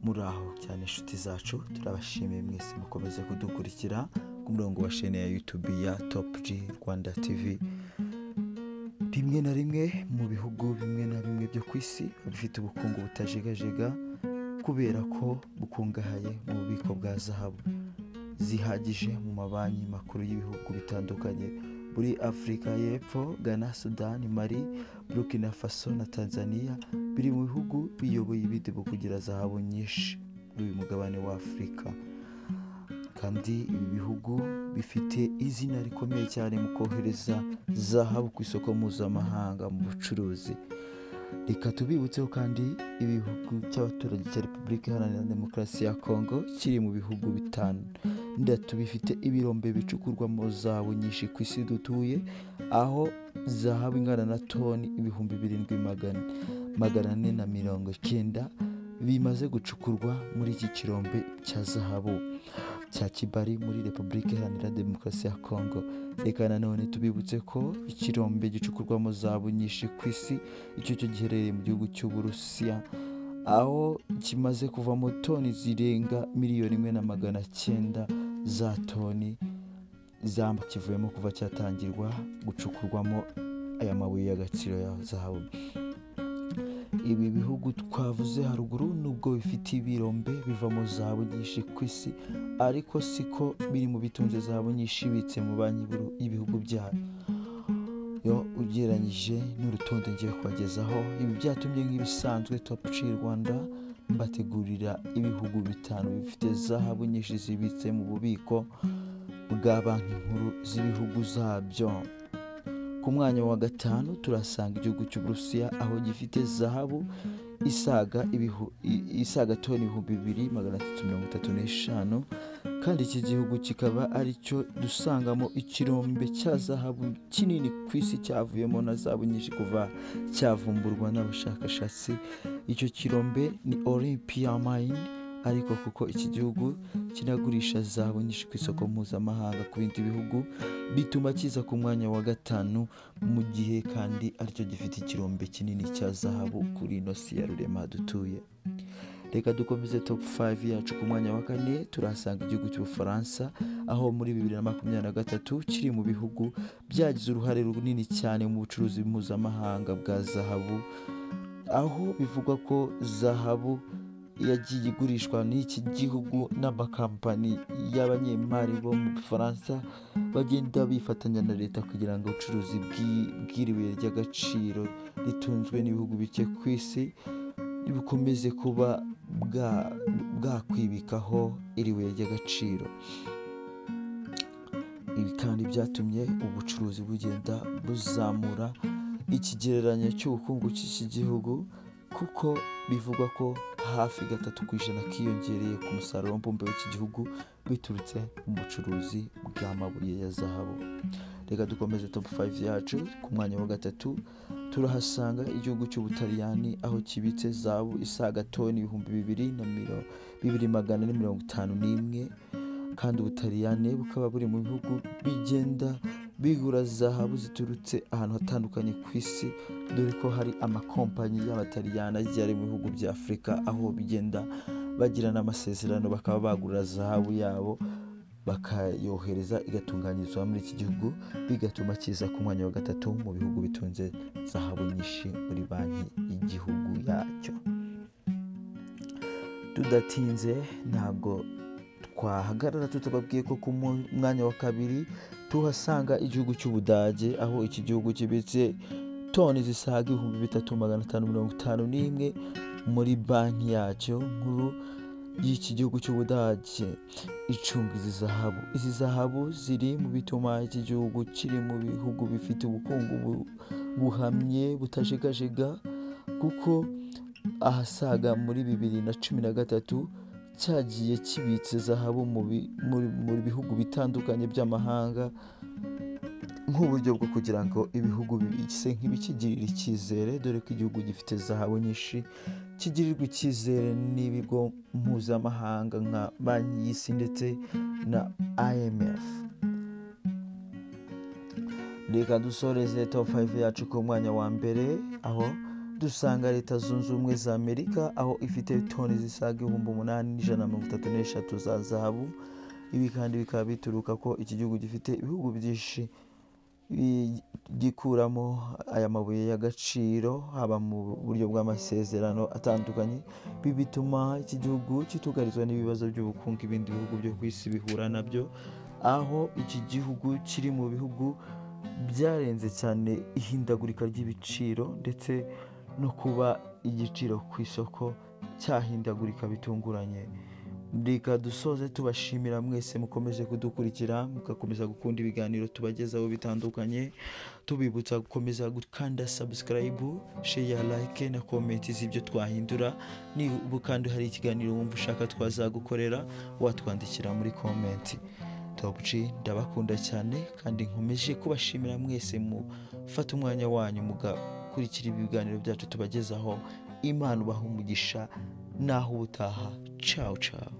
Muraho cyane inshuti zacu, turabashimiye mwese mukomeze kudukurikira ku murongo wa shene ya YouTube ya Top G Rwanda TV. Rimwe na rimwe mu bihugu bimwe na bimwe byo ku isi bifite ubukungu butajegajega kubera ko bukungahaye mu bubiko bwa zahabu zihagije mu mabanki makuru y'ibihugu bitandukanye muri Afurika y'Epfo, Ghana, Sudan, Mali, Burkina Faso na Tanzania biri mu bihugu biyoboye ibindi mu kugira zahabu nyinshi muri uyu mugabane wa Afurika. Kandi ibi bihugu bifite izina rikomeye cyane mu kohereza zahabu ku isoko mpuzamahanga mu bucuruzi. Reka tubibutseho kandi ibihugu by'abaturage cya Repubulika Iharanira Demokarasi ya Kongo kiri mu bihugu 6 bifite ibirombe bicukurwamo zahabu nyinshi ku isi dutuye, aho zahabu ingana na toni 7490 bimaze gucukurwa muri iki kirombe cya zahabu cya Kibali muri Repubulika Iharanira Demokarasi ya Kongo. Reka nanone tubibutse ko ikirombe gicukurwamo zahabu nyinshi ku isi icyo cyo giherereye mu gihugu cy'Uburusiya, aho kimaze kuvamo toni zirenga 1,900,000 za toni kivuyemo kuva cyatangirwa gucukurwamo aya mabuye y'agaciro ya zahabu. Ibi bihugu twavuze haruguru nubwo bifite ibirombe bivamo zahabu nyinshi ku isi, ariko siko biri mu bitunze zahabu nyinshi ibitse mu banki y'ibihugu byayo ugereranyije n'urutonde ngiye kubagezaho. Ibi byatumye nk'ibisanzwe Top G Rwanda mbategurira ibihugu 5 bifite zahabu nyinshi zibitse mu bubiko bwa banki nkuru z'ibihugu zabyo. Ku mwanya wa 5 turasanga igihugu cy'Uburusiya, aho gifite zahabu isaga toni 2335, kandi iki gihugu kikaba aricyo dusangamo ikirombe cya zahabu kinini ku isi cyavuyemo na zahabu nyinshi kuva cyavumburwa n'abashakashatsi. Icyo kirombe ni Olympia Mine, ariko kuko iki gihugu kinagurisha zahabu nyinshi ku isoko mpuzamahanga ku bindi bihugu bituma kiza ku mwanya wa 5, mu gihe kandi aricyo gifite ikirombe kinini cya zahabu kuri ino si ya rurema dutuye. Reka dukomeze top 5 yacu. Ku mwanya wa 4 turasanga igihugu cy'Ubufaransa, aho muri 2023 kiri mu bihugu byagize uruhare runini cyane mu bucuruzi mpuzamahanga bwa zahabu, aho bivugwa ko zahabu yagiye igurishwa n'iki gihugu n'amakampani y'abanyemari bo mu Bufaransa bagenda bifatanya na leta kugira ngo ubucuruzi bw'iri buye ry'agaciro ritunzwe n'ibihugu bike ku isi bukomeze kuba bwakwibikaho iri buye ry'agaciro. Ibi kandi byatumye ubucuruzi bugenda buzamura ikigereranyo cy'ubukungu cy'iki gihugu, kuko bivugwa ko hafi 3% kiyongereye ku musaruro mbumbe w'iki gihugu biturutse mu bucuruzi bw'amabuye ya zahabu. Reka dukomeze top 5 yacu. Ku mwanya wa 3 turahasanga igihugu cy'Ubutaliyani, aho kibitse zahabu isaga toni 2451, kandi Ubutaliyani bukaba buri mu bihugu bigenda bigura zahabu ziturutse ahantu hatandukanye ku isi, dore ko hari amakompanyi y'Abataliyani agiye ari mu bihugu bya Afurika, aho bigenda bagirana amasezerano bakaba bagura zahabu yabo bakayohereza igatunganyirizwa muri iki gihugu, bigatuma kiza ku mwanya wa 3 mu bihugu bitunze zahabu nyinshi muri banki y'igihugu yacyo. Tudatinze ntabwo twahagarara tutababwiye ko ku mwanya wa 2 tuhasanga igihugu cy'Ubudage, aho iki gihugu kibitse toni zisaga 3551 muri banki yacyo nkuru y'iki gihugu cy'Ubudage icunga izi zahabu. Izi zahabu ziri mu bituma iki gihugu kiri mu bihugu bifite ubukungu buhamye butajegajega, kuko ahasaga muri 2013 cyagiye kibitse zahabu mu bihugu bitandukanye by'amahanga nk'uburyo bwo kugira ngo ibihugu bise nk'ibikigirira icyizere, dore ko igihugu gifite zahabu nyinshi kigirirwa icyizere n'ibigo mpuzamahanga nka Banki y'Isi ndetse na IMF. Reka dusoreze top 5 yacu ku mwanya wa 1, aho Dusanga Leta Zunze Ubumwe za Amerika, aho ifite toni zisaga 8133 za zahabu. Ibi kandi bikaba bituruka ko iki gihugu gifite ibihugu byinshi gikuramo aya mabuye y'agaciro, haba mu buryo bw'amasezerano atandukanye. Ibi bituma iki gihugu kitugarizwa n'ibibazo by'ubukungu ibindi bihugu byo ku isi bihura nabyo, aho iki gihugu kiri mu bihugu byarenze cyane ihindagurika ry'ibiciro ndetse no kuba igiciro ku isoko cyahindagurika bitunguranye. Reka dusoze tubashimira mwese mukomeje kudukurikira, mugakomeza gukunda ibiganiro tubagezaho bitandukanye, tubibutsa gukomeza gukanda subscribe, share, like na comment z'ibyo twahindura. Niba kandi hari ikiganiro wumva ushaka twazagukorera, watwandikira muri comment. Top G ndabakunda cyane kandi nkomeje kubashimira mwese mufata umwanya wanyu mugakurikira ibiganiro byacu tubagezaho. Imana ubaha umugisha, naho ubutaha. Ciao ciao.